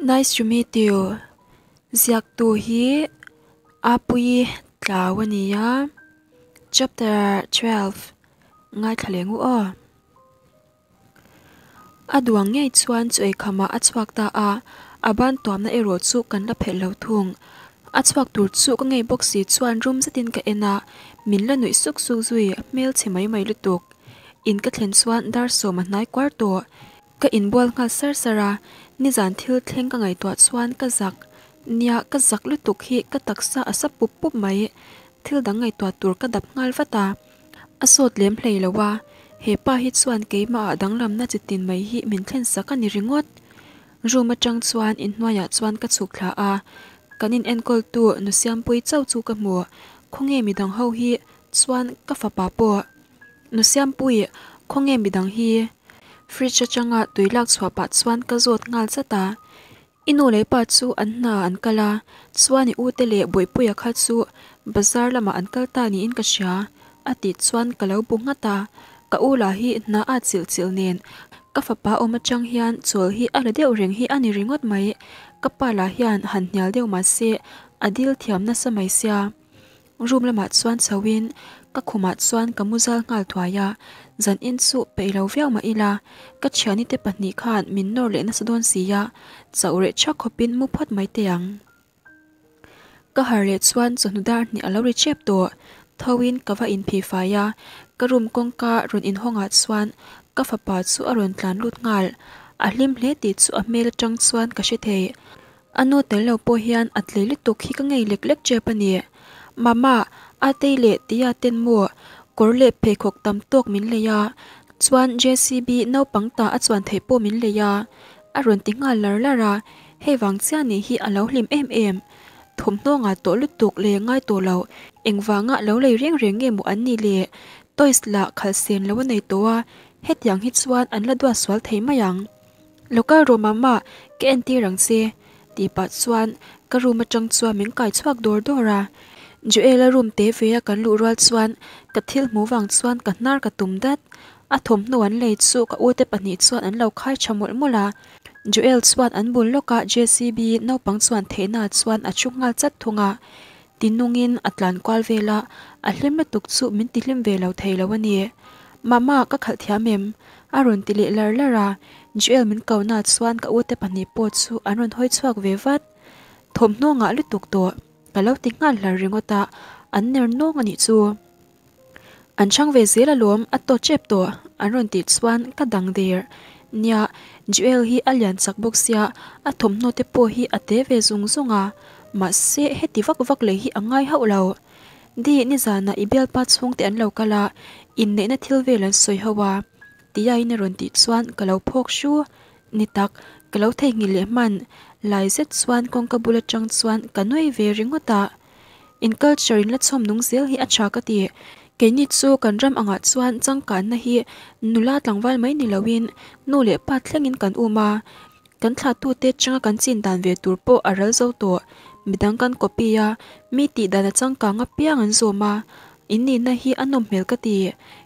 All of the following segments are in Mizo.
Nice to meet you. Ziaktu hi Apuii Tlau a ni a, Chapter 12 ngaithla leh ngu aw. A duang ngei chuan chu eikhamah a chhuak ta a, a ban tuamna erawh chu kan la phelh lo thung. A chhuak tur chu ka ngei bawk si chuan rum zetin ka en a, min la nuih suk suk zui hmel chhe mai mai lutuk. In ka thlen chuan dar sawm a hnai kuar tawh. Ka inbual nghal sar sar a, nizan thil thleng ka ngaihtuah chuan ka zak. Nia, ka zak lutuk hi ka taksa a sa pup pup mai. Thil dang ngaihtuah tur ka dap nghal vat a. A sawt lem hlei lo a, he pa hi chuan keimahah danglamna chi tin mai hi min thlen sak a ni ringawt. Room atang chuan inhnuaiah chuan ka chhuk thla a, kan in enkawltu nu Siampui chauh chu ka hmu. Khawnge midang ho hi chuan ka fapa pawh. Nu Siampui, khawnge midang hi? Fridge atanga tui lak chhuah pah chuan ka zawt nghal zat a. I nu leh pa chu an hna an kal a, chuan i ute leh Bawihpuia kha chu bazar lamah an kal ta niin ka hria, a tih chuan ka lo bu nghat a. Ka u lah hi hna a chilh chilh nen ka fapa awm atang hian chawl hi a la deuh reng hi a ni ringawt mai. Ka pa lah hian han hnial deuh mahse a dil thiam nasa mai sia. Room lamah chuan chhoin ka khumah chuan ka mu zal nghal thuai a, zan in chu peih lo viau mah ila, ka thiani te pahnih khan min nawr leh nasa dawn si a, chauh reh thak khawpin mu phawt mai teh ang. Ka harh leh chuan chawhnu dar hnih a lo ri chep tawh, thoin ka va inphih fai a, ka room kawngka rawn inhawngah chuan ka fapa chu a rawn tlan lut nghal, a hlim hle tih chu a hmel atang chuan ka hre thei. A nu tel lo pawh hian a tlei lutuk hi ka ngei lek lek tep a ni. Mama, Atei leh Tia ten maw kawr leh pheikhawk tam tawk min lei a, chuan JCB naupang ta a chuan theih pawh min lei a, a rawn ti nghal lar lar a, hei vang chiah nih hi a lo hlim em em. Thawmhnaw ngah tawh lutuk leh ngai tawh lo, engvanga lo lei reng reng nge maw an nih le? Toys lah khalh sen lo a nei tawh a, hetiang hi chuan an la duat sual thei mai ang. Lo kal rawh mama, ka entir ang che, tih pah chuan ka room atang chuan min kai chhuak dawr dawr a. Joel-a room te ve a kan luh rual chuan ka thil hmuh vang chuan ka hnar ka tum dat. A thawmhnaw an lei chu ka ute pahnih chuan an lo khai tha mawlh mawlh a. Joel chuan an bul lawkah JCB naupang chuan theihna chuan a thu nghal chat thung a. Tinungin a tlan kual vel a, a hlim lutuk chu min ti hlim ve lo thei lo a ni. Mama, ka khalh thiam em? A rawn ti leh lar lar a, Joel min ko na chuan ka ute pahnih pawh chu an rawn hawi chhuak ve vat. Thawmhnaw ngah lutuk tawh, ka lo ti nghal hlar ringawt a, an ner nawng a nih chu. An chhang ve zel alawm, a tawt tep tawh, an rawn tih chuan ka dang der. Nia, Joel hi a lian chak bawk sia, a thawmhnaw te pawh hi a te ve zung zung a, mahse heti vak vak leh hi a ngai hauh lo. Di, nizanah i bialpa chhungte an lo kal a, inneihna thil vel an sawi ho a, tiaiin a rawn tih chuan ka lo phawk hru. Ni tak, ka lo theihnghilh leh hman lai zet chuan kawngka bul atang chuan ka nui ve ringawt a. In culture in la chhawm nung zel hi a tha ka ti. Keini chu kan ram angah chuan changkanna hi nula tlangval mai ni loin nu leh pa thlengin kan um a. Kan thlahtute changa kan chin dan ve tur pawh a ral zo tawh. Midang kan copy a, mi tih dan a changkang apiang an zawm a. In nihna hi a nawm hmel ka ti.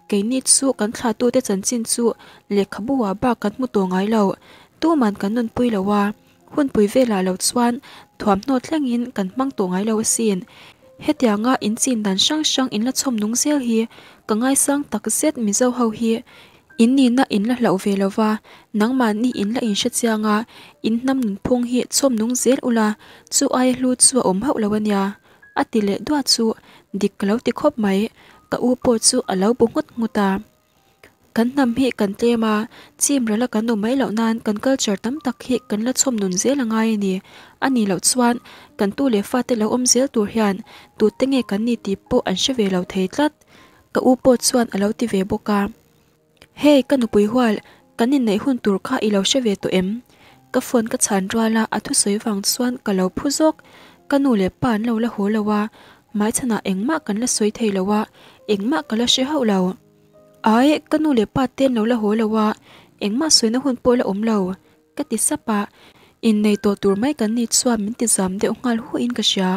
Keini chu kan thlahtute chanchin chu lehkhabu ah bak kan hmu tawh ngai lo. Tuman kan nunpui lo a, hunpui velah lo chuan thuamhnaw thlengin kan hmang tawh ngai lo asin. Hetianga in chin dan hrang hrang in la chhawm nung zel hi ka ngaisang tak zet Mizo ho hi. In nihna in la hlauh ve lo va, nangmahni in la inhre chiang a, in hnam nunphung hi chhawm nung zel ula, chu aia hlu chu a awm hauh lo a nia, a ti leh duah chu dik ka lo ti khawp mai, ka u pawh chu a lo bu nghut nghut a. Kan hnam hi kan tlem a, chim ral a kan awm mai loh nan kan culture tam tak hi kan la chhawm nun zel a ngai a ni. A nih loh chuan kan tu leh fate lo awm zel tur hian tute nge kan ni tih pawh an hre ve lo thei tlat. Ka u pawh chuan a lo ti ve bawk a. Hey, ka nupui hual, kan inneih hun tur kha i lo hre ve tawh em? Ka phone ka chhan rual a, a thusawi vang chuan ka lo phu zawk. Ka nu leh pa an lo la haw lo a, hmaichhanah engmah kan la sawi thei lo a, engmah ka la hre hauh lo. Ai, ka nu leh pa te an lo la haw lo a, engmah sawina hun pawh la awm lo, ka ti sap a. Innei tawh tur mai kan ni chuan min ti zam deuh nghal hu in ka hria.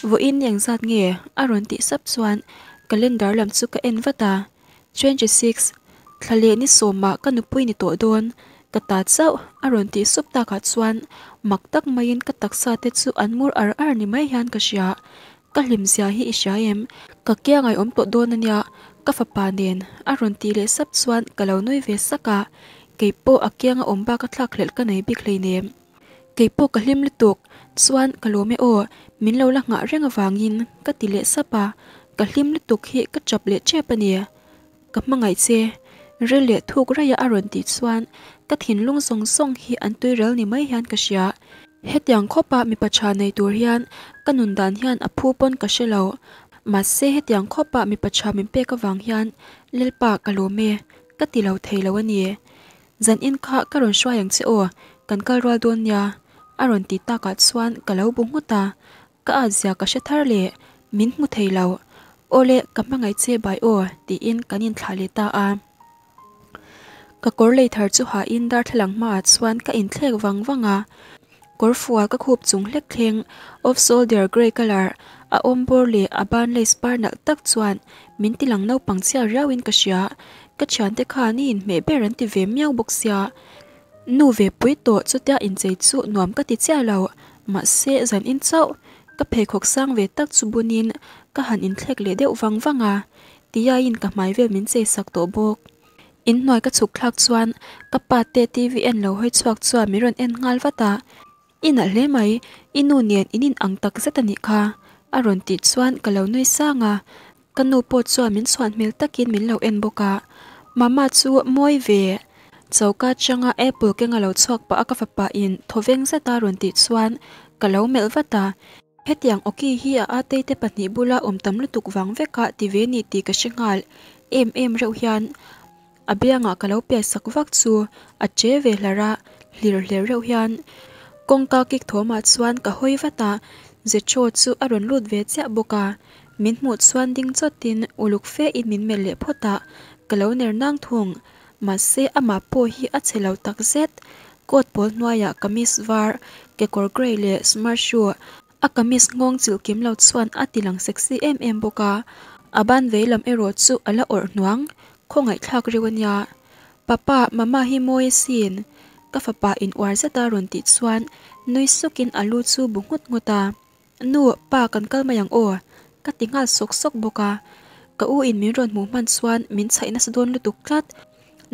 Vawiin ni engzat nge? a rawn tih sap chuan calendar lam chu ka en vat a. 26, Thla leh ni sawmah ka nupui ni tawh dawn. Ka ta chauh a rawn tih sup takah chuan mak tak maiin ka taksa te chu an mur ar ar ni mai hian ka hria. Ka hlim zia hi i hria em? Ka kiang ai awm tawh dawn ania ka fapa nen a rawn tih leh sap chuan ka lo nui ve sak a, keipawh a kianga awm bak a thlak hlelh ka nei bik hleinem. Keipawh ka hlim lutuk chuan ka lawm e aw, min lo la nghah reng avangin ka ti leh sap a, ka hlim lutuk hi ka chap leh tep a ni. Ka hmangaih che, ril leh thuk raia a rawn tih chuan ka thinlung zawng zawng hi an tuiral ni mai hian ka hria. Hetiang khawpa mipa tha nei tur hian ka nun dan hian a phu pawn ka hre lo. Mahse hetiang khawpa mipa tha min pek avang hian Lalpa ka lawm e, ka ti lo thei lo a ni. Zan in kha ka rawn hruai ang che aw, kan kal rual dawn nia, a rawn ti takah chuan ka lo bu nghut a. Ka at zia ka hre thar leh min hmu thei lo. Awle, ka hmangaih che bai aw, tiin kan inthlah leh ta a. Ka kawr lei thar chu hahin darthlalang hmaah chuan ka inthlek vang vang a. Kawr fual ka khup chung hlek thleng, off shoulder grey colour, a awm bawr leh a ban lace par nalh tak chuan min ti lang naupang chhia riauin ka hria. Ka thiante khan i inhmeh ber an ti ve miau bawk sia. Nu ve pui tawh chutia inchei chu nuam ka ti chiah lo, mahse zan in chauh ka pheikhawk sang ve tak chu bunin ka han inthlek leh deuh vang vang a, tiaiin ka hmai vel min chei sak tawh bawk. Inhnuai ka chhuk thlak chuan ka pa te TV en lo hawi chhuak chuan min rawn en nghal vat a, I nalh hle mai, i nu nen in in ang tak zet a nih kha a rawn tih chuan ka lo nui sang a, Ka nu pawh chuan min chhuan hmel takin min lo en bawk a, Mama chu mawi ve. Choka atanga apple keng a lo chhuak pah a ka fapa in thawveng zet a rawn tih chuan ka lo melh vat a. Hetiang awki hi a atei te pahnih bula awm tam lutuk vang vek a ti ve ni tih ka hre nghal em em reuh hian a biangah ka lo piai sak vak chu a che ve hlar a, hlir hler reuh hian kawngka kik thawmah chuan ka hawi vat a, Jethro chu a rawn lut ve chiah bawk a. Min hmuh chuan ding chawtin uluk fe in min melh leh phawt a, ka lo ner nang thung. Mahse amah pawh hi a chhe lo tak zet. Coat pawl hnuaiah kamis var, kekawr grey leh smart shoe, a kamis nghawng chilh kim lo chuan a ti lang sexy em em bawk a. A ban vei lam erawh chu a la awrh hnuang, khawngaihthlak reuh a nia. Papa, mama hi mawi asin. Ka fapa in uar zeta rawn tih chuan nui sukin a lu chu bu nghut nghut a. Nu, pa kan kal mai ang aw, ka ti nghal sawk sawk bawk a. Ka u in min rawn hmuh hman chuan min chhaih nasa dawn lutuk tlat.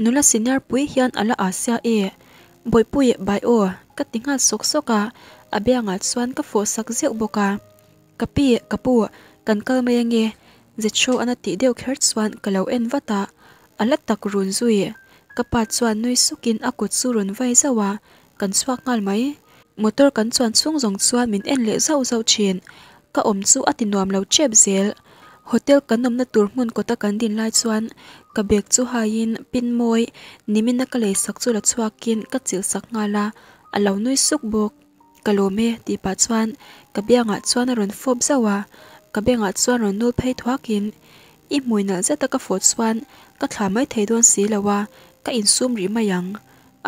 Nula senior pui hian a la â sia e. Bawihpui, bai aw, ka ti nghal sawk sawk a, a biangah chuan ka fawh sak zeuh bawk a. Ka pi, ka pu, kan kal mai ange, Zethro an a tih deuh kher chuan ka lo en vat a, a la tak run zui. Ka pa chuan nui sukin a kut chu rawn vai zauh a, kan chhuak nghal mai. Motor kan chuan chhung zawng chuan min en leh zauh zauh thin. Ka awm chu a ti nuam lo tep zel. Hotel kan awmna tur hmun kawta kan din lai chuan ka bag chu haiin pin mawi nimina ka lei sak chu la chhuakin ka chilh sak nghal a, a lo nui suk bawk. Ka lawm e tih pah chuan ka biangah chuan a rawn fawp zauh a, ka bengah chuan rawn nul phei thuakin i hmui nalh zeta ka fawh chuan ka thlah mai thei dawn si lo a, ka insum rih mai ang.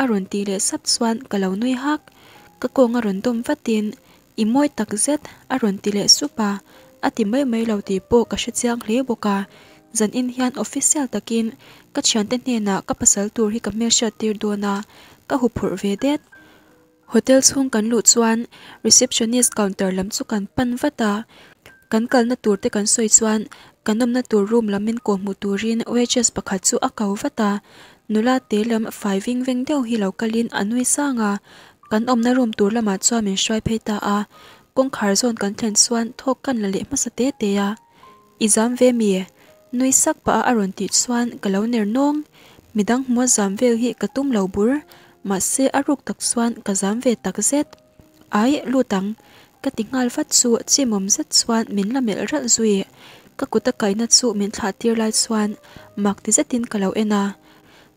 A rawn tih leh sap chuan ka lo nui hak. Ka kawng a rawn dawm vatin, I mawi tak zet, a rawn ti leh sup a. A ti mai mai lo tih pawh ka hre chiang hle bawk a. Zanin hian official takin ka thiante hnenah ka pasal tur hi ka hmelhriat tir dawn a, ka huphurh ve det. Hotel chhung kan luh chuan receptionist counter lam chu kan pan vat a. Kan kalna tur te kan sawi chuan kan awmna tur room lam min kawh hmuh turin waitress pakhat chu a ko vat a. Nula te lam fai ving veng deuh hi lo kalin a nui sang a. Kan awmna room tur lamah chuan min hruai phei ta a. Kawngkhar zawn kan thlen chuan thawk kan la leh hmasa te te a. I zam ve mi? Nui sak pah a a rawn tih chuan ka lo ner nawng. Midang hmua zam vel hi ka tum lo bur. Mahse a ruk tak chuan ka zam ve tak zet. Ai, lut ang. Ka ti nghal vat chu chimawm zet chuan min la melh ralh zui. Ka kut a kaihna chu min thlah tir lai chuan mak ti zetin ka lo en a.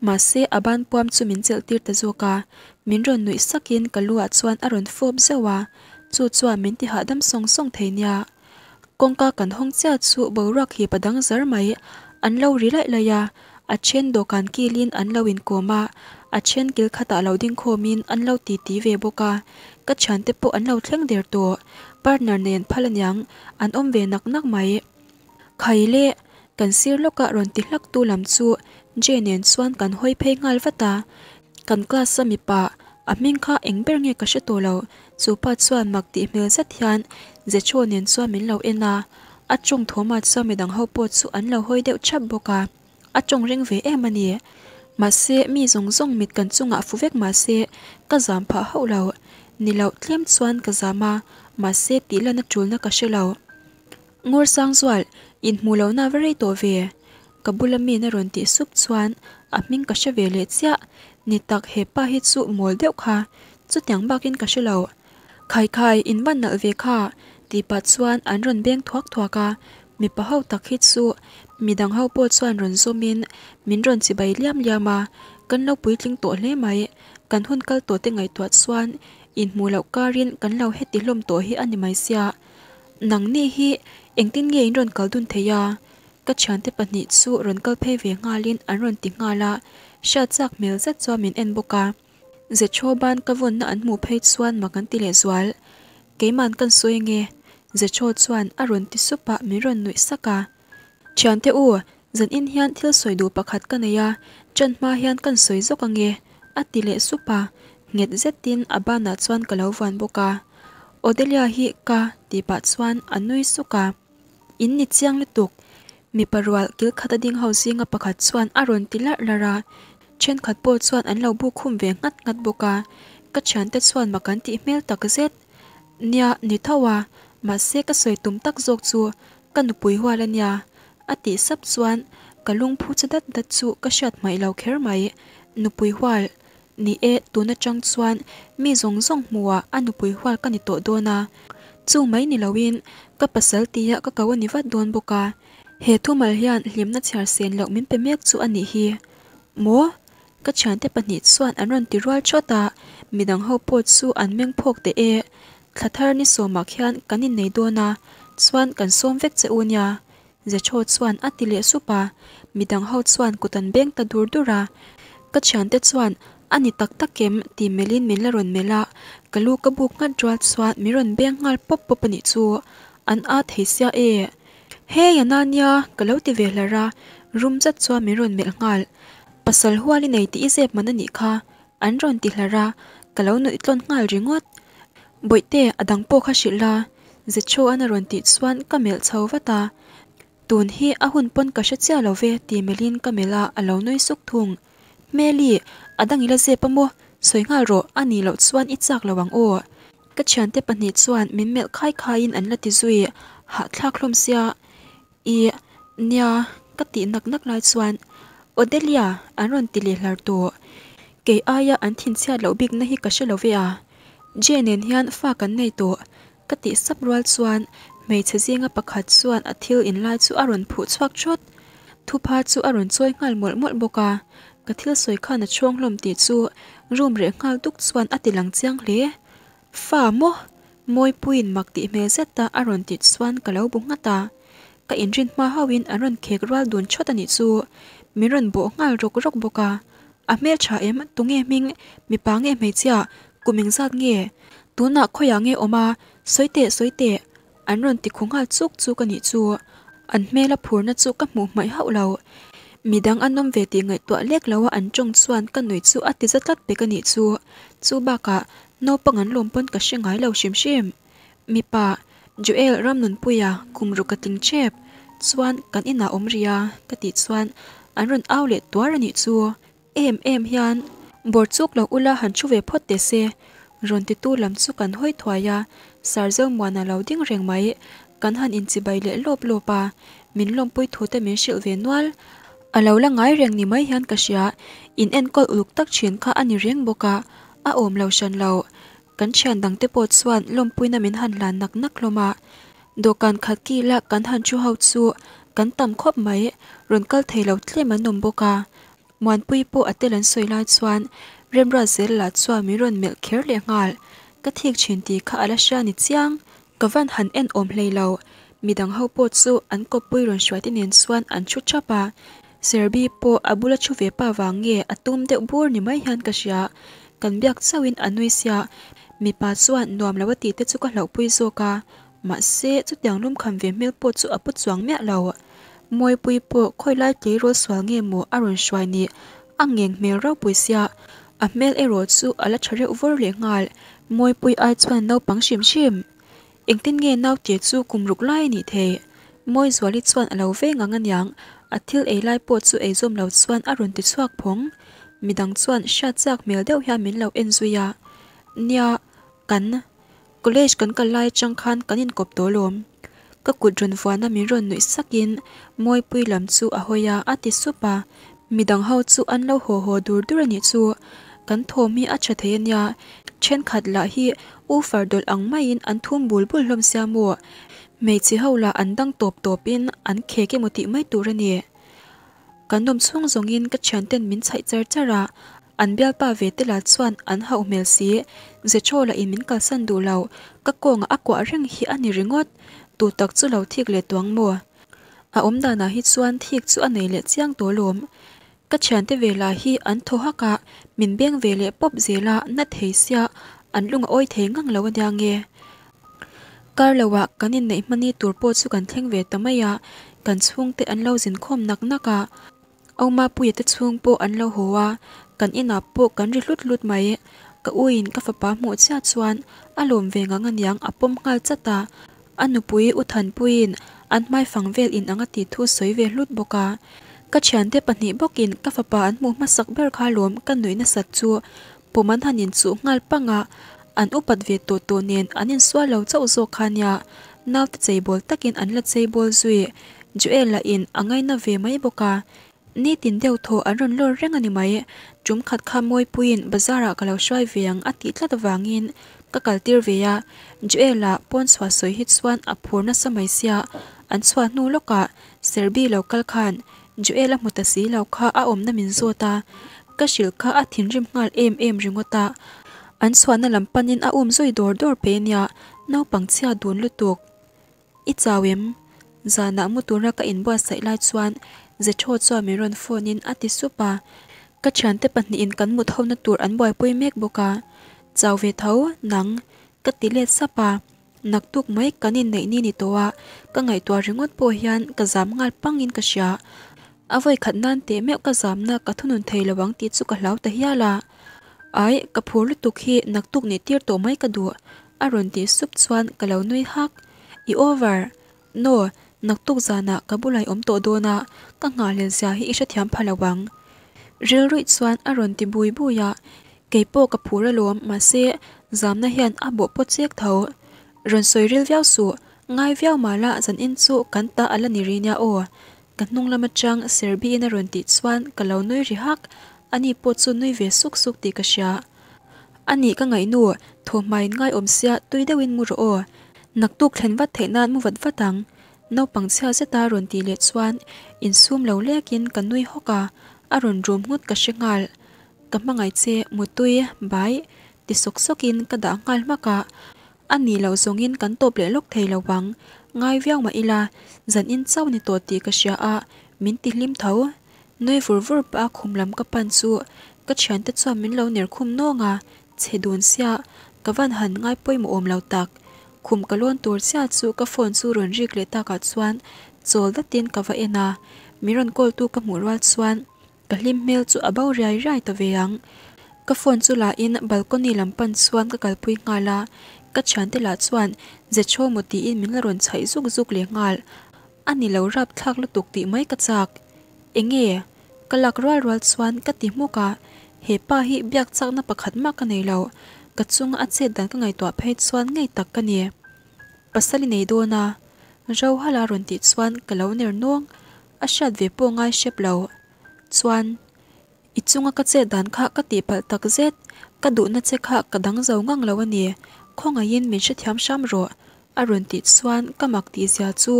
Mahse a ban puam chu min chelh tir ta zawk a. Min rawn nuih sakin ka lu ah chuan a rawn fawp zauh a. Chu chuan min ti hahdam sawng sawng thei nia. Kawngka kan hawng chiah chu boruak hi pa dang zar mai. An lo ri laih laih a, a then dawhkan kilin an lo inkawm a, a then kil khatah lo ding khawmin an lo titi ve bawk a. Ka thiante pawh an lo thleng der tawh. Partner nen phal aniang an awm ve nak nak mai. Khai le, kan sir lawkah rawn ti hlak tu lam chu Jay nen chuan kan hawi phei nghal vat a. Kan class a mipa, a hming kha eng ber nge ka hre tawh lo, chu pa chuan mak tih hmel zet hian Zecho nen chuan min lo en a, a tawng thawmah chuan midang ho pawh chu an lo hawi deuh thap bawk a, a tawng ring ve em a ni. Mahse, mi zawng zawng mit kan chungah fu vek mahse, ka zam phah hauh lo. Ni loh tlem chuan ka zam a, mahse tih lan a tulna ka hre lo. Ngawr Sangzual, inhmuh lohna va rei tawh ve. Ka bula miin a rawn tih sup chuan a hming ka hre ve leh chiah. Ni tak he pa hi chu mawl deuh kha, chutiang bakin ka hre lo. Khai khai, in van nalh ve kha, tih pah chuan an rawn beng thuak thuak a, mipa ho tak hi chu midang ho pawh chuan rawn zawmin min rawn chibai liam liam a, kan lo puitling tawh hle mai. Kan hun kal tawh te ngaihtuah chuan inhmuh loh karin kan lo heti hlawm tawh hi a ni mai sia. Nangni hi engtin nge in rawn kal dun thei a? Ka thiante pahnih chu rawn kal phei ve nghalin an rawn ti nghal a, hriat chak hmel zet chuan min en bawk a. Zechaw ban ka vawnna an hmuh phei chuan mak an ti leh zual. Keiman kan sawi ange, Zechaw chuan a rawn ti sup a, min rawn nuih sak a. Thiante u, zanin hian thil sawi duh pakhat ka nei a, ṭan hma hian kan sawi zawk ange, a ti leh sup a, nghet zetin a banah chuan ka lo vuan bawk a. Odelia hi ka tih pah chuan a nui suk a. In ni chiang lutuk. Mipa rual kil khat a ding ho zinga pakhat chuan a rawn ti larh larh a, thenkhat pawh chuan an lo buk khum ve nghat nghat bawk a, ka thiante chuan mak an tih hmel tak zet. Nia, ni tho a, mahse ka sawi tum tak zawk chu ka nupui hual a nia, a tih sap chuan ka lungphu che dat dat chu ka hriat hmaih lo kher mai. Nupui hual, Ni e, tun atang chuan mi zawng zawng hmuhah a nupui hual ka ni tawh dawn a, chu mai ni loin ka pasal tia ka ko a ni vat dawn bawk a, he thumal hian hlimna chhiar sen loh min pe mek chu a nih hi. Maw? Ka thiante pahnih chuan an rawn ti rual thawt a, midang ho pawh chu an meng phawk teh e. Thla thar ni sawmah khian kan innei dawn a, chuan kan sawm vek che u nia. Zechaw chuan a ti leh sup a, midang ho chuan kut an beng ta dur dur a. Ka thiante chuan, A ni tak tak em? tih melhin min la rawn melh a, ka lu ka buk nghat rual chuan min rawn beng nghal pawp pawp a nih chu. An â thei sia e. Hei a na nia, ka lo ti ve hlar a, rum zet chuan min rawn melh nghal. Pasal hual i nei tih i zep man a nih kha, an rawn ti hlar a, ka lo nuih tlawn nghal ringawt. Bawihte, a dang pawh kha hrilh la, Zechuan a rawn tih chuan ka melh chho vat a, Tun hi a hun pawn ka hre chiah lo ve ti melhin ka melh a, a lo nui suk thung. Hmeli, a dang i la zep a maw? Sawi nghal rawh, a nih loh chuan i chak lo ang aw. Ka thiante pahnih chuan min melh khai khaiin an la ti zui, hahthlak hlawm sia. Ih, nia, ka tih nak nak lai chuan Odelia an rawn ti leh hlar tawh. Kei aia an thinchhiat loh bikna hi ka hre lo ve a. Jay nen hian fa kan nei tawh. Ka tih sap rual chuan hmeichhe zinga pakhat chuan a thil inlai chu a rawn phuh chhuak thawt. Thupha chu a rawn chawi nghal mawlh mawlh bawk a. Ka thil sawi khan a chhawng hlawm tih chu room reh nghal duk chuan a ti lang chiang hle. Fa maw? Mawipuiin mak tih hmel zet a a rawn tih chuan ka lo bu nghat a. Ka inrin hma hauhin an rawn khek rual dun thawt a nih chu. Min rawn bawh nghal rawk rawk bawk a. A hmeltha em? Tunge hming? Mipa nge hmeichhia? Kum engzat nge? Tunah khawiah nge awm a? Sawi teh, sawi teh! An rawn ti khu nghal chuk chuk a nih chu. An hmela phurna chu ka hmuh hmaih hauh lo. Midang an awm ve tih ngaihtuah lek lo a an tawng chuan ka nui chu a ti za tlat pek a nih chu. Chu bakah naupang an lawm pawn ka hre ngai lo hrim hrim. Mipa, Joel Ramnunpuia kum ruk a tling tep chuan kan inah awm rih a ka tih chuan an rawn au leh tuar a nih chu. Em em hian bawr chuk lo ula han thu ve phawt teh se. Rawn titu lam chu kan hawi thuai a, Sir Zomuana lo ding reng mai. Kan han inchibai leh lawp lawp a, min lawmpui thu te min hrilh ve nual. A lo la ngai reng ni mai hian ka hria, in enkawl uluk tak thin kha a ni reng bawk a, a awm lo hran lo. Kan thian dang te pawh chuan lawmpuina min han hlan nak nak hlawm a, dawhkan khat kila kan han thu ho chu kan tam khawp mai, rawn kal thei lo tlem an awm bawk a. Muanpui pawh a tel an sawi lai chuan Remruat zel lah chuan min rawn melh kher leh nghal, ka thik thin tih kha a la hria ni chiang. Ka van han en awm hlei lo, midang ho pawh chu an kawppui rawn hruai te nen chuan an thu thap a, Serbi pawh a bula thu ve pa vang nge a tum deuh bur ni mai hian ka hria, kan biak chauhin a nui sia, mipa chuan nuam lo a tih te chu ka hlauhpui zawk a, mahse chutiang lumkham ve hmel pawh chu a pu chuang miah lo. Mawipui pawh khawi lai tleirawl sual nge maw a rawn hruai ni, a ngeng hmel ropui sia. A hmel erawh chu a la tha reuh vawr leh nghal. Mawipui ai chuan naupang hrim hrim. Engtin nge naute chu kum ruk lai a nih theih? Mawizuali chuan a lo veng ang aniang, a thil ei lai pawh chu ei zawm lo chuan a rawn ti chhuak phawng. Midang chuan hriat chak hmel deuh hian min lo en zui a. Nia, kan college kan kal lai atang khan kan inkawp tawh alawm. Ka kut rawn vuana min rawn nuih sakin Mawipui lam chu a hawi a, a ti sup a. Midang ho chu an lo haw haw dur dur a nih chu. Kan thawm hi a tha thei a nia. Thenkhat lah hi u far dawlh ang maiin an thum bul bul hlawm sia maw. Hmeichhe ho lah an dang tawp tawpin an khek emaw tih mai tur a ni. Kan awm chhung zawngin ka thianten min chhaih char char a, an bialpa ve te lah chuan an hauh hmel si. Zethraw lah in min kalsan duh lo, ka kawngah a kuah reng hi a ni ringawt. Tu tak chu lo thik leh tuang maw? A awm danah hi chuan thik chu a nei leh chiang tawh lawm. Ka thiante ve lah hi an thaw hak a, min beng ve leh pawp zel a, na thei sia, an lung a awi thei ngang lo ania nge. Kar lo ah kan inneih hmani tur pawh chu kan thleng ve ta mai a, kan chhungte an lo zin khawm nak nak a, Aumapuia te chhung pawh an lo haw a, kan inah pawh kan ri hlut hlut mai. Ka uiin ka fapa hmuh chiah chuan a lawm ve ngang aniang a pawm nghal chat a, A nupui U Thanpuiin an hmaifang vel in ang a tih thu sawi ve hlut bawk a. Ka thiante pahnih bawkin ka fapa an hmuh hmasak ber kha lawm ka nuih nasat chu pawm an han inchuh nghal pang a, an upat ve tawh tawh nen an insual lo chauh zawk kha nia, naute cheibawl takin an la cheibawl zui. Joel lah in a ngaina ve mai bawk a. Nitin deuh thaw an rawn lawr reng a ni mai. Tum khat kha Mawipuiin bazar ah ka lo hruai ve ang a tih tlat avangin ka kal tir ve a. Joel ah pawn chhuah sawi hi chuan a phur nasa mai sia, an chhuah hnu lawkah Serbi lo kal khan Joel a hmu ta si lo kha a awmna min zawt a, ka hrilh kha a thinrim nghal em em ringawt a. An chhuahna lam panin a um zui dawr dawr pe nia, naupang chhia dun lutuk. I chau em? Zanah mu tura ka inbuatsaih lai chuan Zethaw chuan min rawn phone in a ti sup a, ka thiante pahnihin kan mut hona tur an buaipui mek bawk a. Chau ve tho, nang? Ka ti let sap a, naktuk mai kan inneih ni ni tawh a, ka ngaihtuah ringawt pawh hian ka zam nghal pangin ka hria. A vawi khat nan teh meuh ka zamna ka thunun thei lo ang tih chu ka hlau ta hial a. Ai, ka phur lutuk hi naktuk nih tir tawh mai ka duh, A rawn tih sup chuan ka lo nui hak. I over! No, naktuk zanah ka bulah i awm tawh dawn a, ka nghahhlel zia hi i hrethiam pha lo ang. Rilruih chuan a rawn ti bui bui a, kei pawh ka phur alawm mahse zamna hian a bawh pawt chek tho. Rawn sawi ril viau suh, ngai viau mahla zanin chu kan ta a la ni ri nia aw. Ka hnung lam atang Serbiin a rawn tih chuan ka lo nui ri hak, ani pawh chu nui ve suk suk tih ka hria. A nih ka ngaihnu, thawhmain ngaiawm sia tui deuhin mu rawh aw. Naktuk thlen vat theih nan mu vat vat ang. Naupang chhia zeta rawn tih leh chuan insum lo lekin ka nui hawk a, a rawn rum nghut ka hre nghal. Ka hmangaih che, mutui, bai, ti sawk sawkin ka dah nghal hmak a. A nih loh zawngin kan tawp leh lawk thei lo vang. Ngai viau mah ila, zan in chauh ni tawh tih ka hria a, min ti hlim tho. Nui vur vur pah a khum lam ka pan chu ka thiante chuan min lo ner khum nawng a, chhe dun sia, ka van han ngai pawimawh awm lo tak. Khum ka lawn tur chiah chu ka phone chu rawn rik leh takah chuan chawl datin ka va en a, min rawn call tu ka hmuh rual chuan ka hlim hmel chu a bo riai riai ta ve ang. Ka phone chu la in balcony lam pan chuan ka kalpui nghal a, ka thiante lah chuan Zechho maw tiin min la rawn chhaih zuk zuk leh nghal. A ni lo rapthlak lutuk tih mai ka chak. Enge? Ka lak rual rual chuan ka ti hmuk a, he pa hi biak chakna pakhat mah ka nei lo, ka chunga a chet dan ka ngaihtuah phei chuan ngei tak ka ni. Pasal i nei dawn a? Rohala rawn tih chuan ka lo ner nawng, a hriat ve pawh ngai hrep lo. Chuan. I chunga ka chet dan kha ka tihpalh tak zet, ka duhna che kha ka dang zo ngang lo a ni, khawngaihin min hrethiam hram rawh, a rawn tih chuan ka mak tih zia chu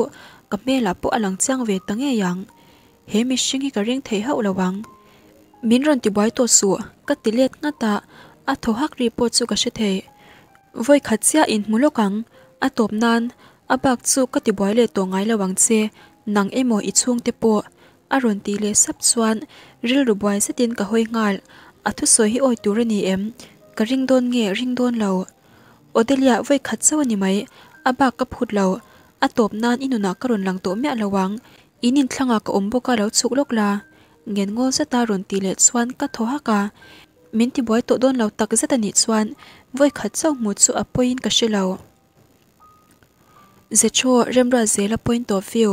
ka hmelah pawh a lang chiang ve ta ngei ang. He mihring hi ka ring thei hauh lo ang. Min rawn tibuai tawh suh, ka ti let nghat a, a thaw hak ri pawh chu ka hre thei. Vawi khat chiah inhmu lawk ang, a tawp nan a bak chu ka tibuai leh tawh ngai lo ang che, nang emaw i chhungte pawh, A rawn tih leh sap chuan rilru buai zetin ka hawi nghal, a thusawi hi awi tur a ni em? Ka ring dawn nge ring dawn lo? Odelia vawi khat chauh a ni mai, a bak ka phut lo, a tawp nan i nunah ka rawn lang tawh miah lo ang, in inthlangah ka awm bawk a lo chhuk lawk la, ngen ngawl zeta rawn tih leh chuan ka thaw hak a. Min tibuai tawh dawn lo tak zet a nih chuan vawi khat chauh hmuh chu a pawiin ka hre lo. Zechaw Remruatzela point of view.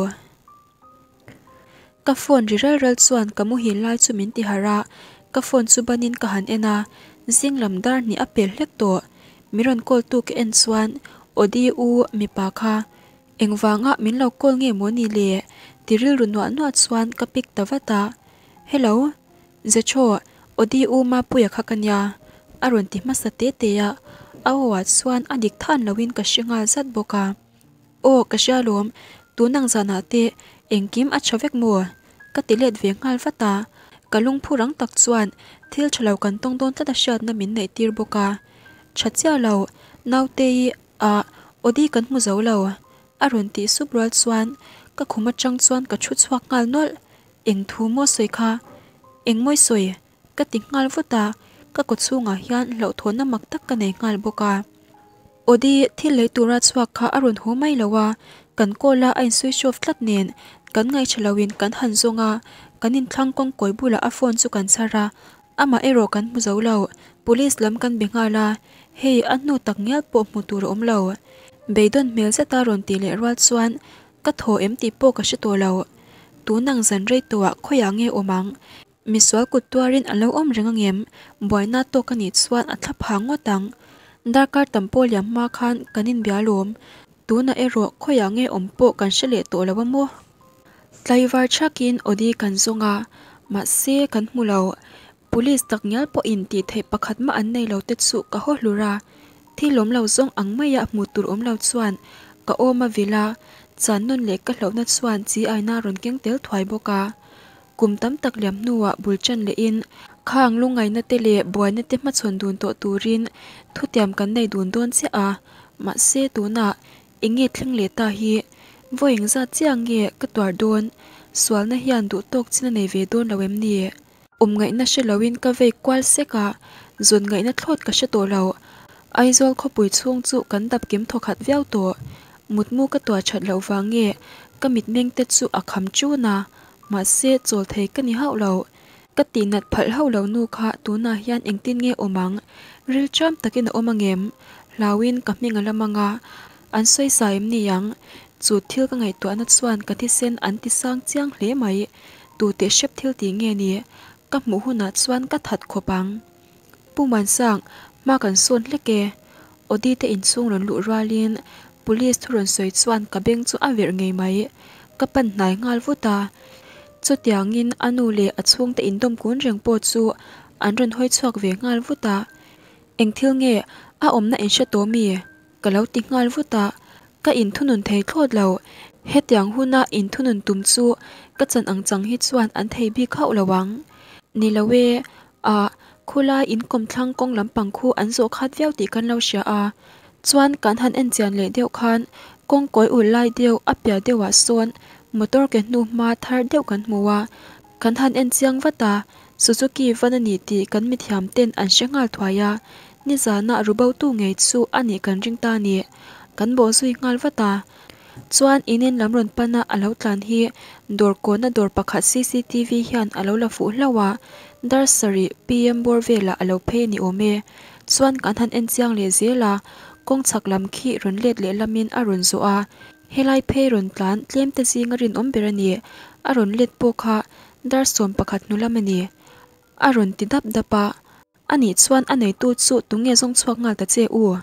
Ka phone ri ral ral chuan ka muhil lai chu min ti harh a, ka phone chu banin ka han en a, zing lam dar hnih a pel hlek tawh. Min rawn call tu ka en chuan Odi u mipa kha engvanga min lo call nge maw ni le ti rilru nuah nuah chuan ka pick ta vat a, Hello Zechaw Odi u Mapuia kha ka nia a rawn ti hmasa te te a, a aw ah chuan a dik than loin ka hre nghal zat bawk a. Aw, ka hria lawm, tun ang zanah te engkim a tha vek maw? Ka ti let ve nghal vat a, ka lungphu rang tak chuan thil tha lo kan tawng dawn tlat a hriatna min neih tir bawk a. Tha chiah lo, Nautei ah Odi kan hmu zo lo, a rawn tih sup rual chuan ka khum atang chuan ka thu chhuak nghal nawlh, eng thu maw sawi kha? Eng mawi sawi? Ka ti nghal vut a, ka kaw chhungah hian hlauhthawnna mak tak ka nei nghal bawk a. Odi thil lei tura chhuak kha a rawn haw mai lo a, kan call a a in switch off tlat nen kan ngaihṭha loin kan han zawng a, kan inthlang kawngkawi bulah a phone chu kan chhar a, amah erawh kan hmu zo lo, police lam kan be nghal a, hei a hnu tak ngial pawh hmu tur a awm lo. Beidawn hmel zeta rawn tih leh rual chuan ka thaw em tih pawh ka hre tawh lo. Tunang zan rei tawhah khawiah nge awm ang? Misual kut tuarin a lo awm reng angem? Buaina tawk a nih chuan a thla phah ngawt ang. Darkar tam pawh liam hma khan kan inbia lawm. Tunah erawh khawiah nge awm pawh kan hre leh tawh lo a maw? Tlaivar thakin Audi kan zawng a, mahse kan hmu lo. Police tak ngial pawhin tih theih pakhat mah an nei lo te chu ka haw hlur a. Thil awm lo zawng ang maia hmuh tur awm lo chuan ka awm a vil a, chan nawn leh ka hlauhna chuan chi aina rawn keng tel thuai bawk a. Kum tam tak liam hnuah bul ṭan lehin khang lungngaihna te leh buaina te hmachhawn dun tawh turin thutiam kan nei dun dawn chiah a, mahse tunah eng nge thleng leh ta hi vawi engzat chiah nge ka tuar dawn? Sualna hian duh tawk chin a nei ve dawn lo em ni? Awm ngaihna hre loin ka vei kual sek a, zawn ngaihna thlawt ka hre tawh lo. Aizawl khawpui chhung chu kan dap kim thawkhat viau tawh. Mutmu ka tuah that loh vang nge ka mitmeng te chu a kham ṭun a, Mahse, chawl thei ka ni hauh lo. Ka tihnat phalh hauh lo nu kha tunah hian engtin nge awm ang? Rilṭam takin a awm angem? Hlauin ka hming a la mang a, an sawi sa em ni ang? Chu thil ka ngaihtuahna chuan ka thisen an ti sang chiang hle mai. Tu teh hrep thil tih nge ni? Ka hmuh hunah chuan ka that khawp ang. Pu Mansang, hma kan sawn hlek e. Audi te inchhung rawn luh rualin Police thu rawn sawi chuan ka beng chu a verh ngei mai. Ka pan hnai nghal vut a. Chutiangin a nu leh a chhungte indawm kun reng pawh chu an rawn hawi chhuak ve nghal vut a. Eng thil nge a awmna in hre tawh mi? Ka lo ti nghal vut a. Ka inthunun thei thlawt lo. Hetiang huna inthunun tum chu ka chan ang chang hi chuan an thei bik hauh lo ang. Ni lo e, Ah, khulai in kawmthlang kawng lampang khu an zawh khat viau tih kan lo hria a. Chuan kan han en chian leh deuh khan kawng kawi ul lai deuh a piah deuhah sawn motor ke hnu hma thar deuh kan hmu a. Kan han en chiang vat a, Suzuki van a ni tih kan mithiam ten an hre nghal thuai a. Nizanah rubotu ngei chu a nih kan ring ta a ni. Kan bawhzui nghal vat a. Chuan inin lam rawn pana a lo tlan hi dawr kawna dawr pakhat cctv hian a lo la fuh hlauh a, dar sarih PM bawr velah a lo phei a ni awm e. Chuan kan han en chiang leh zel a, kawng chhak lam khi rawn let leh lamin a rawn zawh a, helai phei rawn tlan tlem te zinga rinawm ber a ni, a rawn let pawh kha dar 11 hnu lam a ni. A rawn ti dap dap a. Anih chuan a neitu chu tunge zawng chhuak nghal ta che u?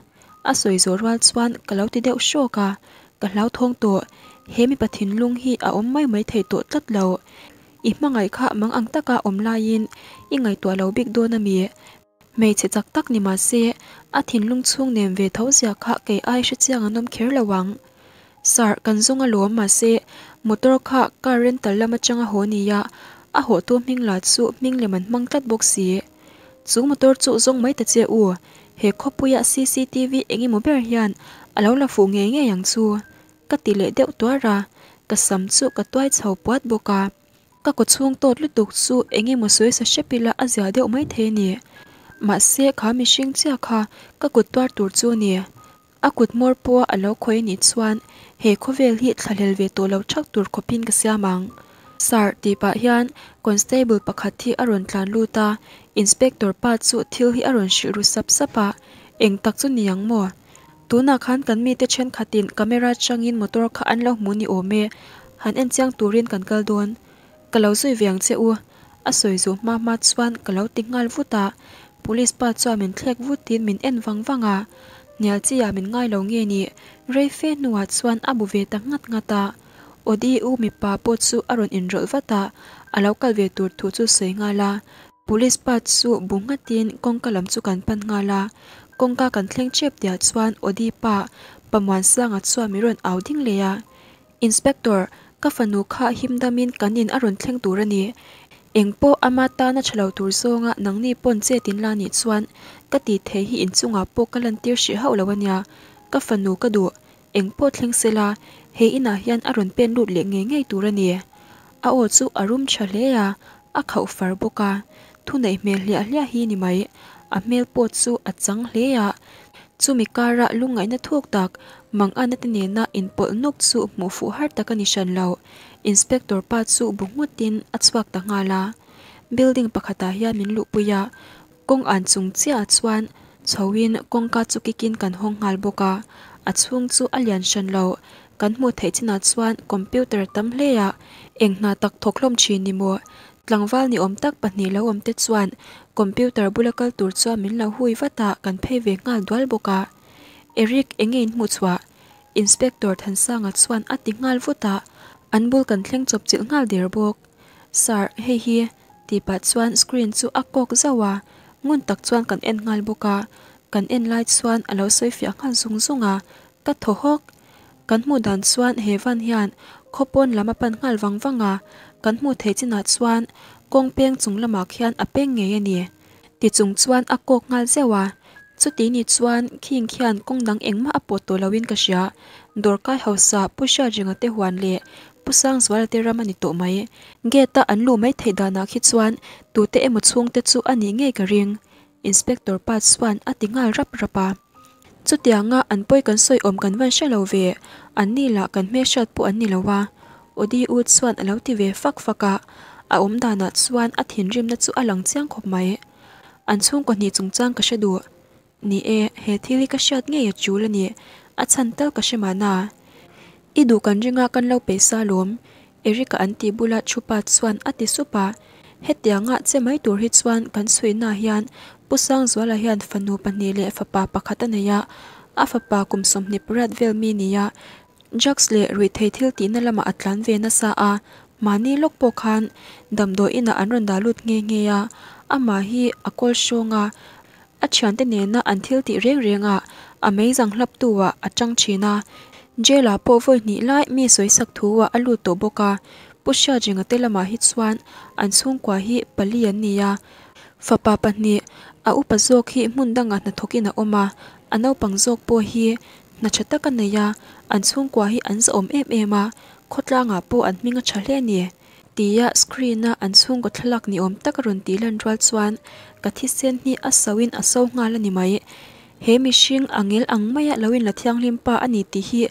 A sawi zawh rual chuan ka lo ti deuh hrawk a, ka hlauthawng tawh. He mipa thinlung hi a awm mai mai thei tawh tlat lo. I hmangaih kha mang ang taka awm laiin i ngaihtuah lo bik dawn a mi? Hmeichhe chak tak ni mah se, a thinlung chhung nem ve tho zia kha kei ai hre chiang an awm kher lo ang. Sir, kan zawng alawm mahse motor kha car rental lam atanga haw nia, a hawhtu hming la chu hming lem an hmang tlat bawk si. Chu motor chu zawng mai ta che u, he khawpuia cctv eng emaw ber hian a lo la fuh ngei ngei ang chu, ka ti leh deuh tuar a, ka sam chu ka tuai chho puat bawk a. Ka kaw chhung tawt lutuk chu eng emaw sawi sa hrep ila a zia deuh mai thei a ni. Mahse kha mihring chiah kha ka kut tuar tur chu a ni. A kut hmawr pawha a lo khawi anih chuan he khawvel hi thlahlel ve tawh lo thak tur khawpin ka siam ang. Sir tih pah hian constable pakhat hi a rawn tlan lut a, inspector pa chu thil hi a rawn hrilh ru sap sap a, eng tak chu ni ang maw? Tunah khan kan mite thenkhatin camera changin motor kha an lo hmu ni awm e, han en chiang turin kan kal dawn. Ka lo zui ve ang che u, a sawi zuh hma hma chuan ka lo ti nghal vut a, police pa chuan min thlek vutin min en vang vang a, hnial chi ah min ngai lo nge ni, rei fe hnuah chuan a bu ve ta nghat nghat a, Odi u mipa pawh chu a rawn inrawlh vat a, a lo kal ve tur thu chu sawi nghal a, police pa chu bu nghatin kawngka lam chu kan pan nghal a, kawngka kan thleng tep tihah chuan Odi pa Pamuansanga chuan min rawn au ding leh a. Inspector, ka fanu kha him damin kan in a rawn thleng tur a ni. Eng pawh ama tana tha lo tur zawnga nangni pawn chet in la nih chuan ka tih theih hi inchungah pawh ka lantir hrih hauh lo a nia. Ka fanu ka duh. Eng pawh thleng sela, he inah hian a rawn pen lut leh ngei ngei tur a ni. A aw chu a rum tha hle a, a khauh far bawk a. Thuneih hmel hliah hliah hi ni mai. A hmel pawh chu a chang hle a. Chumi kara lungngaihna thuk tak, Mangana te nena inpawlh nawk chu hmuh fuh har tak a ni hran lo. Inspector pa chu bu nghutin a chhuak ta nghal a. Building pakhatah hian min luhpui a, kawng an chung chiahah chuan chhoin kawngka chu kikin kan hawng nghal bawk a. A chhung chu a lian hran lo. Kan hmuh theih chinah chuan computer a tam hle a, eng hna tak thawk hlawm thin ni maw? Tlangval ni awm tak pahnih lo awm te chuan computer bula kal tur chuan min lo hui vat a, kan phei ve nghal dual bawk a. Eric enge in hmuh chhuah? Inspector Thansanga chuan a ti nghal vut a, an bul kan thleng chawp chilh nghal der bawk. Sir, hei hi. Tih pah chuan screen chu a kawk zauh a, ngun tak chuan kan en nghal bawk a, kan en lai chuan a lo sawi fiah nghal zung zung a, ka thaw hawk. Kan hmuh dan chuan he van hian khaw pawn lam a pan nghal vang vang a, kan hmuh theih chinah chuan kawng peng chung lamah khian a peng ngei a ni. Ti chung chuan a kawk nghal zeuh a, chuti ni chuan khing khian kawng dang engmah a pawt tawh loin ka hria. Dawrkai hausa Pu Hriatrenga te huan leh Pu Sangzuala te ram a ni tawh mai. Gate a an luh mai theih danah khi chuan tute emaw chhungte chu a nih ngei ka ring. Inspector pa chuan a ti nghal rap rap a. Chutianga an pawi kan sawi awm kan van hre lo ve, an ni lah kan hmelhriat pawh an ni lo a. Odi u chuan a lo ti ve fak fak a, a awm danah chuan a thinrimna chu a lang chiang khawp mai. An chhungkaw hnih chungchang ka hre duh. Ni e, he thil hi ka hriat ngei a tul a ni, a chhan tal ka hre mahna. I duh kan ringa kan lo peih sa lawm, Eric-a an tih bula thu pa chuan a ti sup a. Hetianga che mai tur hi chuan kan chhuihna hian Pu Sangzuala hian fanu pahnih leh fapa pakhat a nei a, a fapa kum 28 vel mi nia drugs leh ruihthei thil tihna lamah a tlan ve nasa a, mahni lawk pawh khan damdawi inah an rawn dah lut nghe nghe a, amah hi a kawl hrawng a, A thiante nena an thil tih reng reng ah a meizang hlap tu ah a tang thin a, jail ah pawh vawi hnih lai mi sawi sak thu ah a lut tawh bawk a, Pu Hriatrenga te lamah hi chuan an chhungkua hi pali an ni a, fapa pahnih a upa zawk hi hmun dangah hnathawk in a awm a, a naupang zawk pawh hi hna tha tak a nei a, an chhungkua hi an zahawm em em a, khawtlangah pawh an hming a tha hle a ni. Tia screen a an chhungkaw thlalak ni awm tak a rawn tih lan rual chuan ka thisen hi a so in a so nghal a ni mai. He mihring a ngel ang maia lo in la thianghlim pa a ni tih hi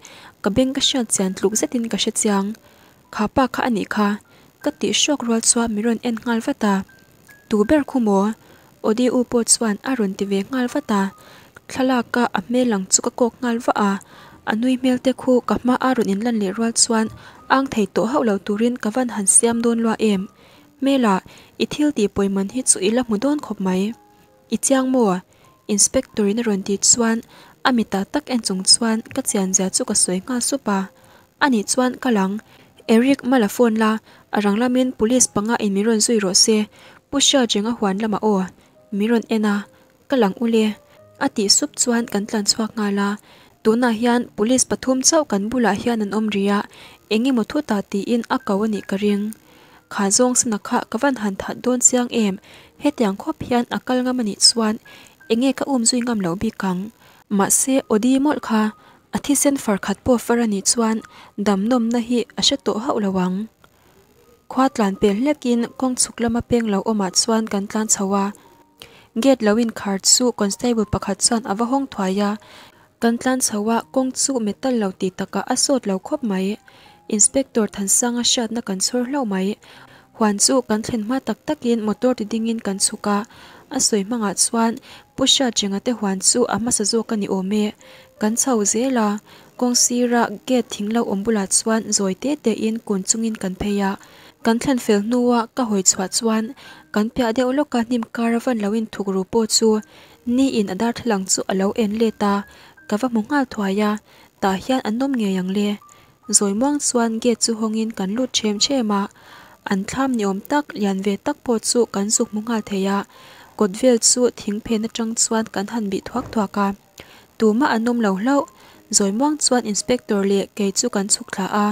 ka beng ka hriat chian tluk zetin ka hre chiang. Kha pa kha a nih kha. Ka tih hrawk rual chuan min rawn en nghal vat a. Tu ber khu maw? Odi u pawh chuan a rawn ti ve nghal vat a. Thlalak a a hmel ang chu ka kawk nghal vah a. A nui hmel te khu ka hma a rawn inlan leh rual chuan ang thei tawh hauh lo turin ka van han siam dawn lua em. Hmela, i thil tih pawiman hi chu i la hmu dawn khawp mai. I chiang maw? Inspector in a rawn tih chuan a mitah tak en chung chuan ka chian zia chu ka sawi nghal sup a. Anih chuan ka lang. Eric mala phone la, a rang lamin police panga in min rawn zui rawh se. Pu Hriatrenga huan lamah aw. Min rawn en a, ka lang ule. A tih sup chuan kan tlan chhuak nghal a. Tunah hian police pathum chauh kan bulah hian an awm rih a, eng emaw thutah tiin a ko anih ka ring. Kha zawng sana kha ka van han that dawn chiang em, hetiang khawp hian a kal ngam anih chuan enge ka um zui ngam loh bik ang. Mahse Odi mawlh kha A thisen far khat pawh far a nih chuan dam nawmna hi a hre tawh hauh lo ang. Khua tlan pel hlekin kawng chhuk lama peng lo awmah chuan kan tlan chho a. Gate lo inkhar chu constable pakhat chuan a va hawng thuai a. Kan tlan chho a, kawng chu metal lo tih takah a sawt lo khawp mai. Inspector Thansanga hriatna kan chhawr hlauh mai. Huan chu kan thlen hma tak takin motor ti dingin kan chhuk a, a sawi hmangah chuan Pu Hriatrenga te huan chu a hmasa zawk a ni awm e. Kan chho zel a, kawng sira gate thing lo awm bulah chuan zawi te tein kun chungin kan phei a. Kan thlen fel hnua ka hawi chhuah chuan kan piah deuh lawka hnim kar a van lo inthuk ru pawh chu niin a darthlalang chu a lo en let a, ka va hmu nghal thuai a, tah hian an awm ngei ang le. Zawi muang chuan gate chu hawngin kan lut ṭhem ṭhem a, an thlam ni awm tak lian ve tak pawh chu kan zuk hmu nghal thei a, kawt vel chu thing phen aṭang chuan kan han bih thuak thuak a, tumah an awm lo hlauh. Zawi muang chuan inspector leh kei chu kan chhuk thla a,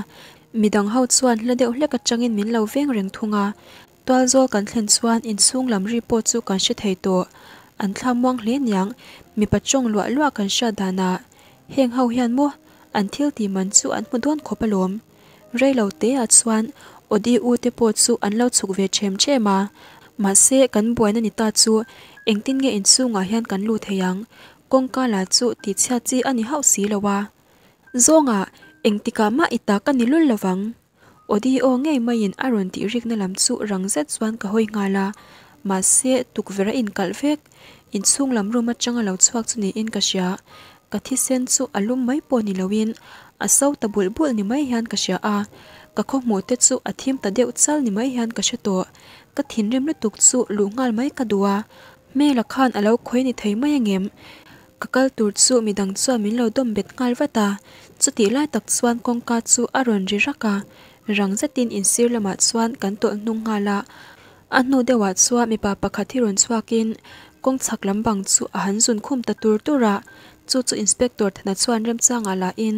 midang ho chuan hla deuh hlek aṭangin min lo veng reng thung a, Tualzawl kan thlen chuan inchhung lam ri pawh chu kan hre thei tawh. An thla muang hle niang, mipa tawng luah luah kan hriat danah heng ho hian maw an thil tih man chu an hmu dawn khawp alawm. Rei lo te ah chuan Audi u te pawh chu an lo chhuk ve ṭhem ṭhem a, mahse kan buaina ni ta chu engtin nge inchhungah hian kan lut thei ang, kawngka lah chu tihchhiat chi a ni hauh si lo a. Zawngah engtikah mah i ta ka ni lul lovang. Audi aw ngei maiin a rawn tih rikna lam chu rang zet chuan ka hawi nghal a, mahse tukverh a inkalh vek. Inchhung lam room atanga lo chhuak chu niin ka hria. Ka thisen chu a lum mai pawh ni loin a so ta bulh bulh ni mai hian ka hria a, ka khawhmuh te chu a thim ta deuh chal ni mai hian ka hre tawh. Ka thinrim lutuk chu luh nghal mai ka duh a, hmela khan a lo khawi ni thei mai angem? Ka kal tur chu midang chuan min lo dawm bet nghal vat a, chutih lai tak chuan kawngka chu a rawn ri rak a, rang zetin insir lamah chuan kan tawlh hnung nghal a. A hnu deuhah chuan mipa pakhat hi rawn chhuakin kawng chhak lam bang chu a han zun khum ta tur tur a, chu chu Inspector Thana chuan remchangah lahin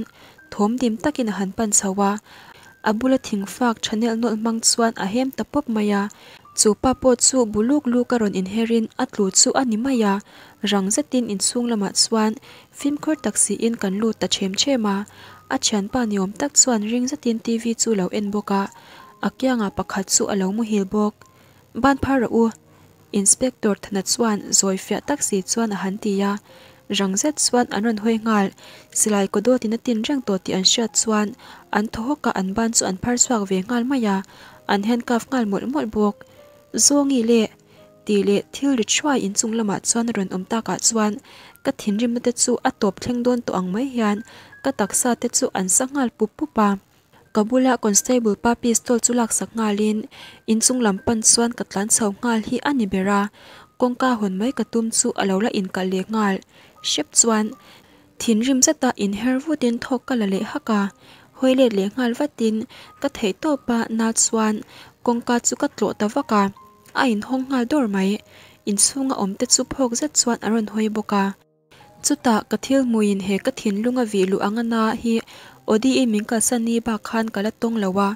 thawm dim takin a han pan chho a, a bula thingfak tha nelh nawlh hmang chuan a hem ta pawp mai a, chu pa pawh chu bu luk luk a rawn inherin a tlu chu a ni mai a. Rang zetin inchhung lamah chuan fimkhur tak siin kan lut ta ṭhem ṭhem a, a thianpa ni awm tak chuan ring zetin TV chu lo en bawk a, a kiangah pakhat chu a lo muhil bawk. Ban phar rawh u! Inspector Thana chuan zawi fiah tak si chuan a han ti a, rang zet chuan an rawn hawi nghal, silai kaw dawtin a tin reng tawh tih an hriat chuan an thaw hawk a, an ban chu an phar chhuak ve nghal mai a, an handcuff nghal mawlh mawlh bawk. Zawngi leh! Tih leh thil ri thuai inchung lamah chuan a rawn awm takah chuan ka thinrimna te chu a tawp thleng dawn tawh ang mai hian ka taksa te chu an sa nghal pup pup a. Ka bula constable pa pistol chu laksak nghalin inchung lam pan chuan ka tlan chho nghal hi a ni ber a, kawngka hawn mai ka tum chu a lo la inkalh leh nghal hrep chuan thinrim zeta inher vutin thawk ka la leh hak a, hawi let leh nghal vatin ka theihtawpa na chuan kawngka chu ka tlawh ta vak a. A inhawng nghal dawr mai. Inchhunga awm te chu phawk zet chuan a rawn hawi bawk a. Chutah ka thil hmuiin he ka thinlung a vih luh ang a na hi Audi-i min kalsan ni bak khan ka la tawng lo a.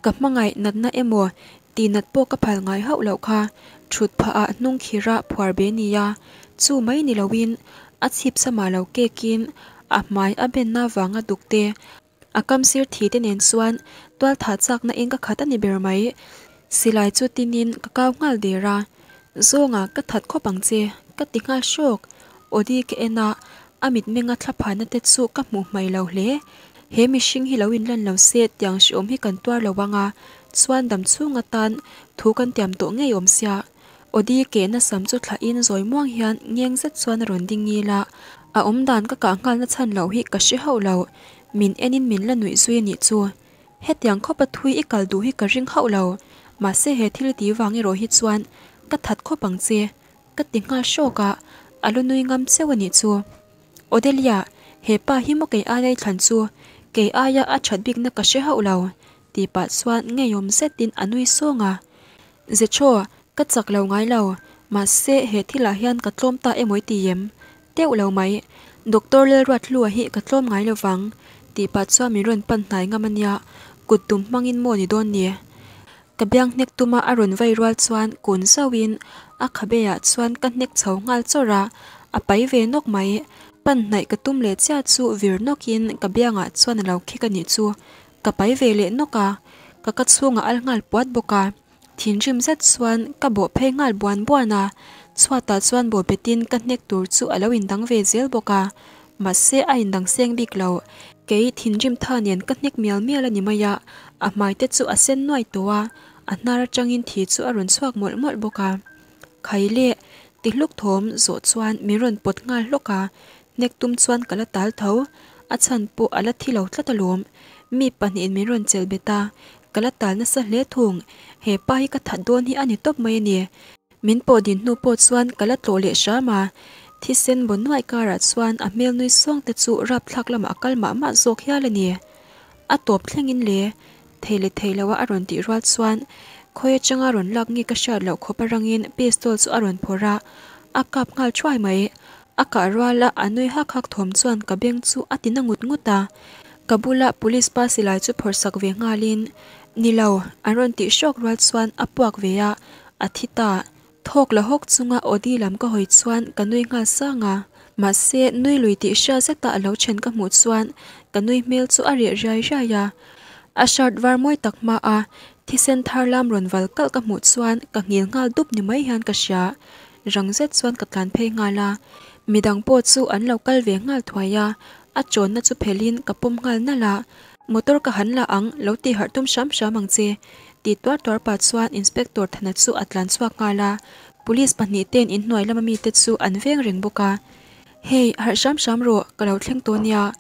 Ka hmangaih natna emaw tih nat pawh ka phal ngai hauh loh kha thut phah ah hnung khirh a phuar be nia. Chu mai ni loin a chhip samah lo kekin a hmai a benna vanga duk te A kam sir thi te nen chuan tual thah chakna in ka khat a ni ber mai. Silai chu tinin ka kau nghal der a, Zawnga ka that khawp ang che, ka ti nghal hrawk. Audi ka en a, a mitmenga thla phahna te chu ka hmuh hmai lo hle. He mihring hi lo inlan lo se tiang hriawm hi kan tuar lo ang a, chuan dam chhung atan thu kan tiam tawh ngei awm sia. Audi kehna sam chu thlahin zawi muang hian ngeng zet chuan a rawn ding ngil a, a awmdan ka kah nghalna chhan loh hi ka hre hauh lo. Min enin min la nuih zui a nih chu. Hetiang khawpa thui i kal duh hi ka ring hauh lo, mahse he thil ti vang erawh hi chuan ka that khawp ang che, ka ti nghal hrawk a, a lu nui ngam cheu a nih chu. Odelia, he pa hi maw kei aia i thlan chu, kei aia a that bikna ka hre hauh lo, tih pah chuan ngeiawm zetin a nui sawng a. Zechaw, ka chak lo ngai lo, mahse he thilah hian ka tlawm ta emaw i ti em? Teuh lo mai, Doctor Lalruathlua hi ka tlawm ngai lo vang, tih pah chuan min rawn pan hnai ngam a nia, kut tum hmangin maw ni dawn ni? Ka biang hnek tuma a rawn vai rual chuan kun zauhin a khabeah chuan ka hnek chho nghal chawrh a, a pai ve nawk mai. Pan hnaih ka tum leh chiah chu vir nawkin ka biangah chuan a lo khik a nih chu. Ka pai ve leh nawk a, ka ka chhungah al nghal puat bawk a. Thinrim zet chuan ka bawh phei nghal buan buan a, chhuatah chuan bawh betin ka hnek tur chu a lo indang ve zel bawk a, mahse a indang seng bik lo. Kei thinrim tha nen ka hnek mial mial a ni mai a, a hmai te chu a sen nuai tawh a, a hnar atangin thi chu a rawn chhuak mawlh mawlh bawk a. Khai leh ti hluk thawm zawh chuan min rawn pawt nghal hlawk a, hnek tum chuan ka la tal tho, a chhan pawh a la thi lo tlat alawm. Mi pahnihin min rawn chelh bet a, ka la tal nasa hle thung, he pa hi ka that dawn hi a ni tawp mai a ni. Min pawh din hnu pawh chuan ka la tlawh leh hram a, thisen baw nuaih karah chuan a hmel nui sawng te chu rapthlak lamah a kal mah mah zawk hial a ni. A tawp thlengin le, thei leh thei loa a rawn tih rual chuan khawi atanga rawn lak nge ka hriat loh khawp arangin pistol chu a rawn phawrh a, a kap nghal thuai mai. A kah ruala a nui hak hak thawm chuan ka beng chu a ti na ngut ngut a, ka bula police pa silai chu phawrh sak ve nghalin, Ni lo, an rawn tih hrawk rual chuan a puak ve a, a thi ta. Thawk la hawk chunga Audi lam ka hawi chuan ka nui nghal sang a, mahse nui lui tih hria zeta a lo then ka hmuh chuan ka nui hmel chu a reh riai riai a. A shirt var mawi tak hma a thisen thar lam rawn val kalh ka hmuh chuan ka nghil nghal dup ni mai hian ka hria. Rang zet chuan ka tlan phei nghal a, midang pawh chu an lo kal ve nghal thuai a, a chawnna chu phelhin ka pawm nghal nalh a, Motor ka han la ang, lo ti harh tum hram hram ang che, ti tuar tuar pah chuan Inspector Thana chu a tlan chhuak nghal a, Police pahnih ten inhnuai lama mite chu an veng reng bawk a. Hei, harh hram hram rawh, ka lo thleng tawh nia.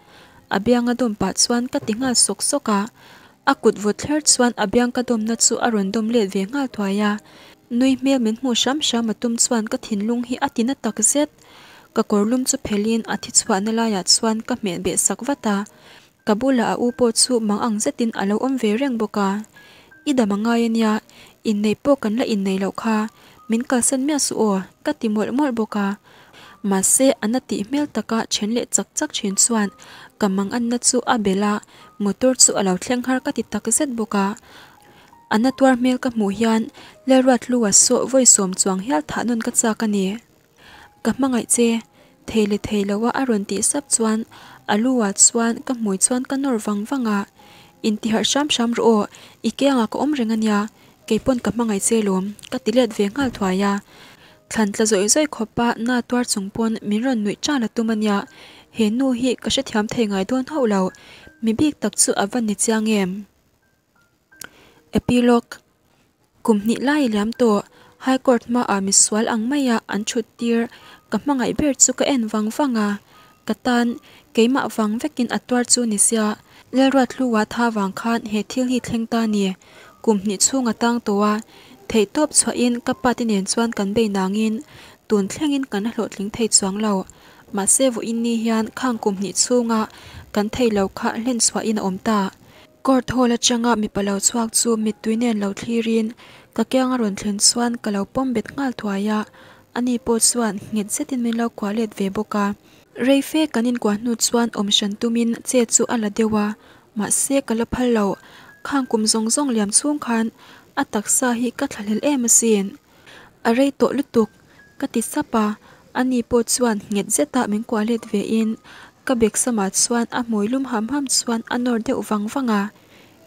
A bianga dawm pah chuan ka ti nghal sawk sawk a, a kut vawt thler chuan a biang ka dawmna chu a rawn dawm let ve nghal thuai a. Nui hmel min hmuh hram hram a tum chuan ka thinlung hi a ti na tak zet. Ka kawrlum chu phelhin a thi chhuahna laiah chuan ka hmeh beh sak vat a. Ka bulah a u pawh chu mang ang zetin a lo awm ve reng bawk a. I dam a ngai a nia, inneih pawh kan la inneih loh kha, min kalsan miah suh aw, ka ti mawlh mawlh bawk a. Mahse, a na tih hmel taka then leh chak chak thin chuan ka mang anna chu a belh a, motor chu a lo thleng har ka ti tak zet bawk a. A na tuar hmel ka hmuh hian Lalruathlua sawh vawi sawm chuang hial thah nawn ka chak a ni. Ka hmangaih che, thei leh thei lo a a rawn tih sap chuan a lu ah chuan ka hmui chuan ka nawr vang vang a, Intiharh hram hram rawh aw, i kiangah ka awm reng a nia, keipawn ka hmangaih che lawm, ka ti let ve nghal thuai a. Thlan tla zawih zawih khawpa na tuar chung pawn min rawn nuih ṭal a tum a nia, he nu hi ka hrethiam thei ngai dawn hauh lo, mi bik tak chu a va ni chiang em? Epilogue. Kum hnih lai i liam tawh, High Court hmaah misual ang maia an thut tir ka hmangaih ber chu ka en vang vang a, ka tan keimah vang vekin a tuar chu ni sia, Lalruathlua tha vang khan he thil hi thleng ta ni. Kum hnih chhung a tang tawh a, theihtawp chhuahin ka pa te nen chuan kan bei nangin tun thlengin kan la hlawhtling thei chuang lo. Mahse vawiin ni hian khang kum hnih chhunga kan thei lo kha hlen chhuahin a awm ta. Court hall atanga mipa lo chhuak chu mittui nen lo thlirin ka kiang a rawn thlen chuan ka lo pawm bet nghal thuai a, ani pawh chuan nghet zetin min lo kuah let ve bawk a. Rei fe kan inkuah hnu chuan awm hran tumin che chu a la deuh a, mahse ka la phal lo, khang kum zawng zawng liam chhung khan a taksa hi ka thlahlel em asin. A rei tawh lutuk, ka ti sap a, ani pawh chuan nghet zeta min kuah let ve in ka bek samah chuan a hmui lum ham ham chuan a nawr deuh vang vang a.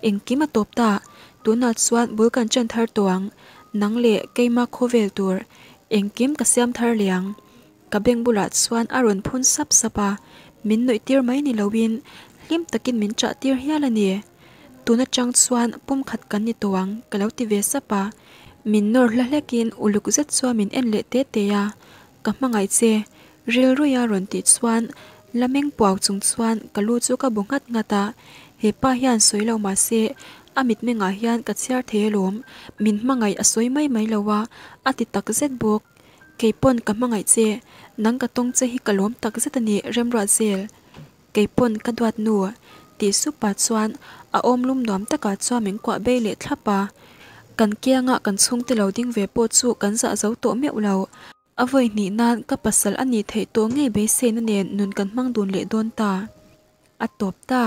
Engkim a tawp ta, tunah chuan bul kan ṭan thar tawh ang, nang leh keima khawvel tur engkim ka siam thar leh ang. Ka beng bulah chuan a rawn phun sap sap a, min nuih tir mai ni loin hlim takin min ṭah tir hial a ni. Tun aṭang chuan pumkhat kan ni tawh ang, ka lo ti ve sap a. Min nawr hla hlekin uluk zet chuan min en leh te te a, Ka hmangaih che, rilruia rawn tih chuan la meng puau chung chuan ka lu chu ka bu nghat nghat a, he pa hian sawi lo mah se a mitmengah hian ka chhiar thei alawm, min hmangaih a sawi mai mai lo a, a ti tak zet bawk. Keipawn ka hmangaih che, nang ka tawng che hi ka lawm tak zet a ni Remruatzel. Keipawn ka duat nu tih sup ah chuan a awm lum nuam takah chuan min kuah bei leh thlap a. Kan kianga kan chhungte lo ding ve pawh chu kan zah zo tawh meuh lo. A vawi hnih nan ka pasal a nih theih tawh ngei beiseina nen nun kan hmang dun leh dawn ta. A tawp ta.